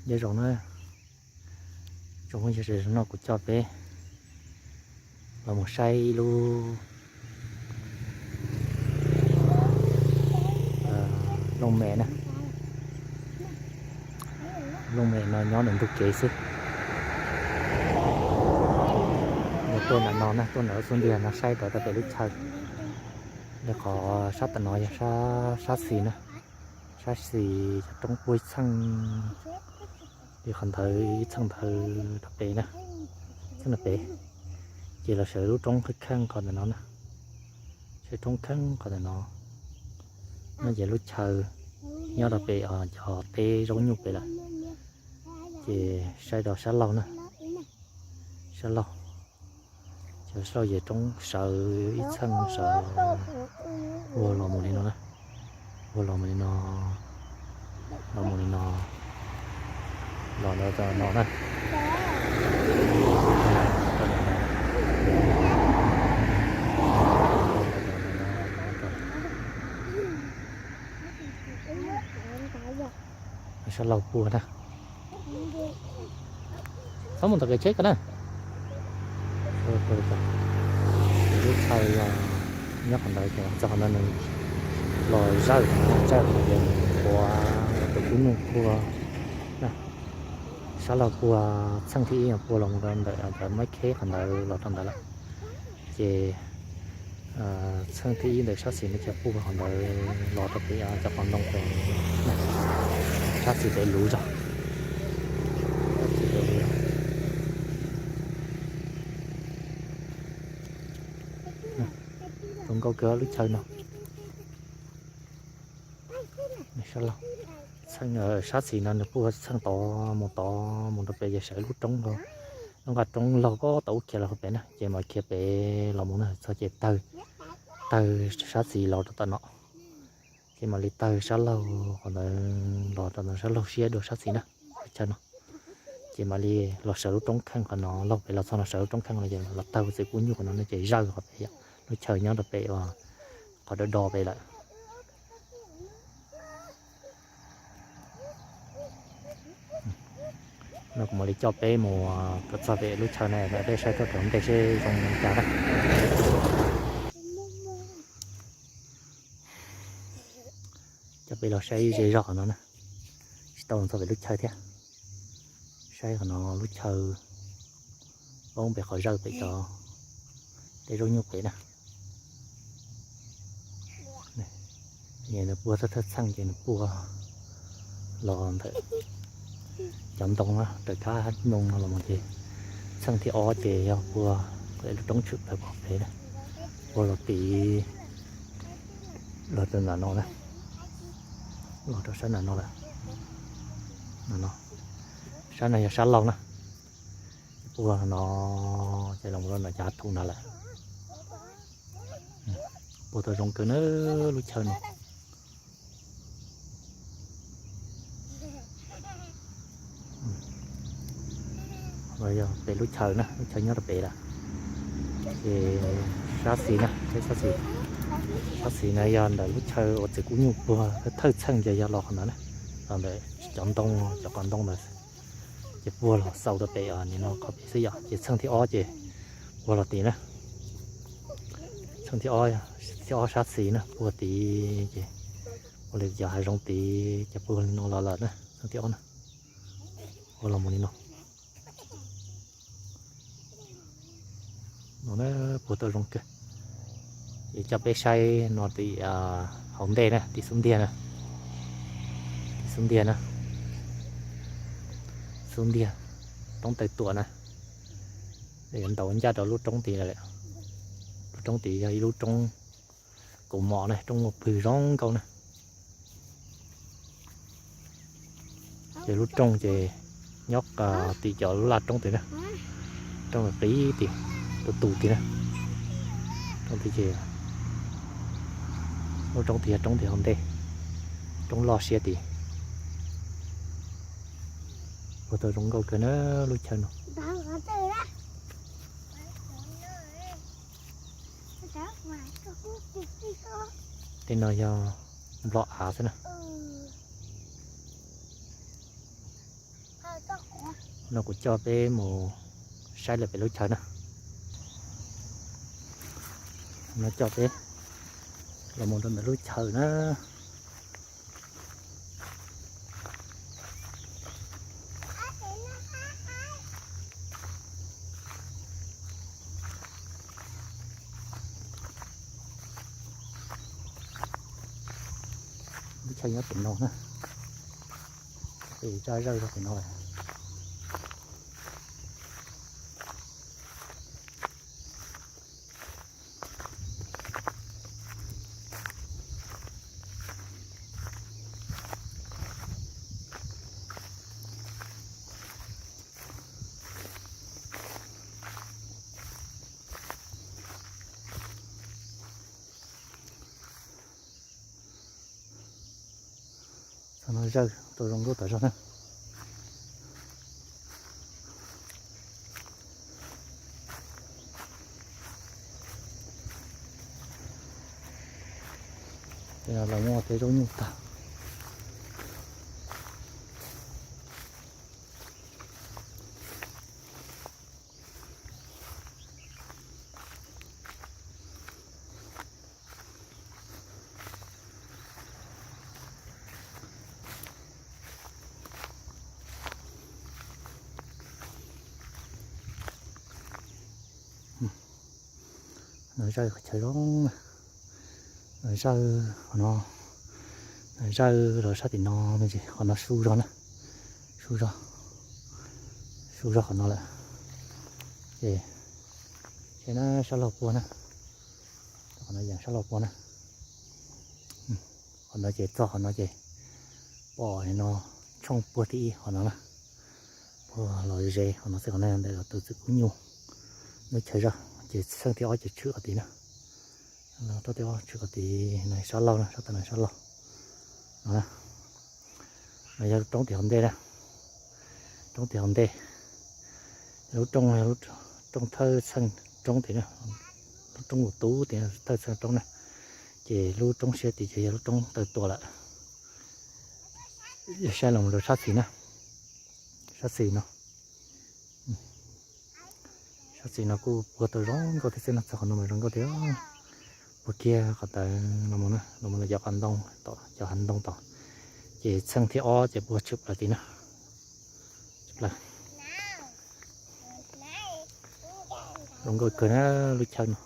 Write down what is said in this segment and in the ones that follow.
Nyob zoo na, tsoom phooj ywg sawv daws, no kuv coj peb los mus saib ib lub looj mem na. Looj mem no nyob ntawm ntug kev xwb. Yog tuaj ntawm no na, tuaj ntawm lub xub ntiag no saib rov rau pem lub chaw. Yog qhov sab tom no yog sab xis na, sab xis cov roob puag ib txheej li qhov ntawd, ib txheej ntawd rau pem na, txheej rau pem. Ces los sawv lub roob kheej kheej qhov ntawm no na, sawv roob kheej qhov ntawm no. No ces lub chaw nyob rau pem cov teb zaub nyuj pem lawm. Ces saib rau sab laug na, sab laug, sab laug ces roob sawv ib txheej sawv, vuag los mus li no na, vuag los mus li no, los mus li no, los rau no na. Sab laug puag na. Txhob mus tom kev tsheb ko na. Lub chaw nyob qhov ntawd ces txog qhov ntawd nws los zawj, zawj qhov ntawd nws puag tus kub nyuj puag. Sab laug puag txheej thib ib puag los mus rau ntawm cov maiv kheb qhov ntawd los rau ntawd lawm. Ces txheej thib ib ntawm sab xis no ces puag qhov ntawd los rau pem cov qhov ntoo pem, sab xis pem luv zog. Zoo nkauj kawg lub chaw no. Sab laug, txheej sab xis no nws puag txheej tod mus tod mus rau pem ces sawv lub roob, lub nqaj roob laug ko tau ub khiav los pem na, ces mam khiav pem los mus na txog ces tawg, tawg sab xis los rau tom no, ces mam li tawg sab laug qhov ntawd los rau sab laug siab dua sab xis na, lub chaw no. Ces mam li los sawv lub roob kheej qhov no, laug pem los txog no sawv lub roob kheej no ces los tawg txiv kub nyuj qhov no no ces zawj qhov pem, lub chaw nyob rau pem uas qhov do do pem lawm. No kuv mam li coj peb mus kom txog pem lub chaw na, peb saib tuaj rau ntej seb zoo li cas na. Coj peb los saib ze zog qhov no na, tsis tau los txog pem lub chaw thiab. Saib qhov no lub chaw, poob pem qhov zawj pem cov teb zaub nyuj pem na. Nws puag thawj thawj txheej ces nws puag los ntawm cov ntoo na, raws kab nyoog no los ces txheej thib ob ces yog puag lub roob tshwm plaws pem na, puag los tid los rau nram no na, los rau sab nram no lawm. Sab no yog sab laug na, puag no ces los rau nram cov hav thum no lawm. Puag tau zoo kawg na lub chaw no. Yog pem lub chaw na, lub chaw nyob rau pem lawm. Ces sab xis na, sab xis, sab xis no yog ntawm lub chaw uas txiv kub nyuj puag thawj txheej ces yog los qhov ntawd na, los ntawm cov ntoo, cov qhov ntoo ntawd. Ces puag los xaus rau pem nim no qhov pem xwb yom, ces txheej thib ob ces puag los tid na. Txheej thib ob, thib ob sab xis na, puag tid ces ua li cov hav zoov tid ces puag li no los lawm na, txheej thib ob na, ua los mus li no. No na, puag tau zoo kawg. Ces coj peb saib no tim hauv ntej na, tim xub ntiag na, tim xub ntiag na, xub ntiag roob Taw Tuam na. Yuav ntaus ncaj rau lub roob tid lawm. Lub roob tid yog ib lub roob kaus mom na, roob muaj pwg zoo nkauj na. Ces lub rooj ces nyob tim cov lub laj roob tid na, rooj qib tim tus tus tid na. Rooj tid ces, lub rooj tid yog roob tim hauv ntej, roob loj siab tid. Puag tau zoo nkauj kawg na lub chaw no. Tej no yog nplo av xwb na. No kuv coj peb mus saib lawm pem lub chaw na. No coj peb los mus rau ntawm lub chaw na. Lub chaw nyob pem no na. Peb zaj zawj rau pem no lawm. Txog no zawj tau zoo nkauj tas zog na. Tej no los muaj tej zaub nyuj tag. No zawj qhov chaw zoo, no zawj qhov no, no zawj los sab tim no me ntsis, qhov no su zog na, su zog, su zog qhov no lawm. Ces sab laug puag na, qhov no yeej sab laug puag na. Qhov no ces txog qhov no ces pom no tshooj puag thib ib qhov no na, puag los ze qhov no xwb, qhov no ntawm tus txiv kuv nyuj lub chaw zog. Ces txheej thib ob ces tshwm qhov tid na, txheej thib ob tshwm qhov tid, no sab laug na, sab tom no sab laug no. No yog lub roob tim hauv ntej na, roob tim hauv ntej, lub roob, lub roob thawj txheej roob tim na, lub roob mus tub tim thawj txheej roob na. Ces lub roob siab tid ces yog lub roob tawg tua lawm. Yog saib los rau sab xis na, sab xis no, sab xis no kuj puag tau zoo nkauj thiab xwb no, txog qhov no mas zoo nkauj tiag. Puag kiag qhov ntawd los mus na, los mus no cov qhov ntoo tom cov hav ntoo tom, ces txheej thib ob ces puag tshwm plaws tid na. Tshwm plaws. Zoo nkauj kawg na lub chaw no.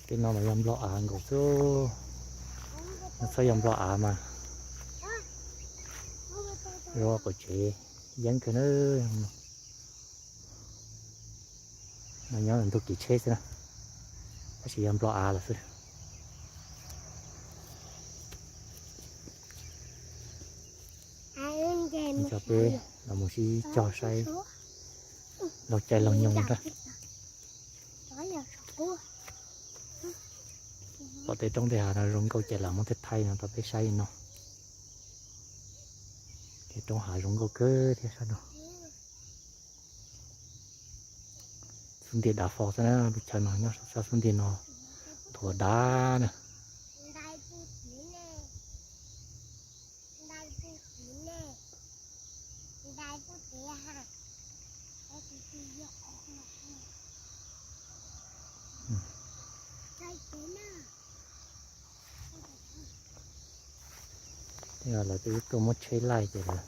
Tej no mas yog nplo av nkaus xwb, no txhob yog nplo av mas zoo qaum tsev yeeb kawg na. No nyob ntug kev tsheb xwb na, tab sis yog nplo av lawm xwb. Coj peb los mus sib cog saib laug caij laug nyoog na. Pom tej roob tej hav no zoo nkauj ces lawv muab tej thaij no rau peb saib li no. Ces roob hav zoo nkauj kawg thiab sab no. Xub ntiag dav fo xwb na, lub chaw no nyob sab xub ntiag no nthuav dav na. Tej no lawv twb tuaj muab tsheb laij ces lawv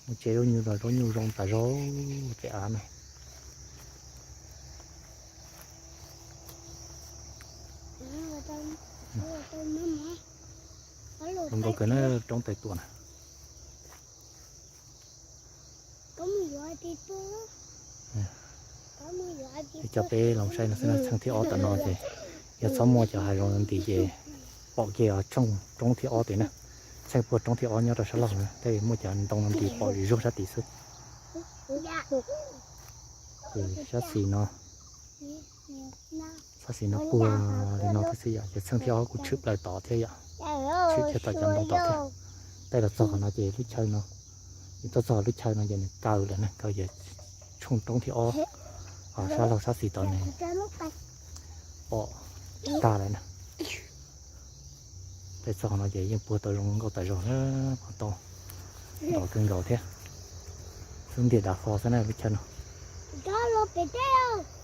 muab tsheb zaub nyuj los zaub nyuj zoo tas zog pem av na. Zoo nkauj kawg na roob tawg tua na. Coj peb los saib no xwb na, txheej thib ob tom no ces yog txhob muaj cov hav zoov nti ces pom kiag tshooj roob thib ob tid na. Txheej puag roob thib ob nyob rau sab laug na, tej muaj cov ntoo no nti pom zuj zus sab tid xwb. Ces sab xis no, sab xis no puag li no thiab xwb yom, ces txheej thib ob kuj tshwm plaws tod thiab yom, tshwm kiag tom cov ntoo tod thiab. Tej los txog qhov no ces lub chaw no, tuaj txog lub chaw no ces nws kaw lawm na, kaw ces tshooj roob thib ob, ho sab laug sab xis tod nws pom tag lawm na. Peb txog no ces yeej puag tau zoo nkauj tas zog na, qhov tau nrov kawg nkaus thiab. Xub ntiag dav fo xwb na lub chaw no. Rov los pem teb os.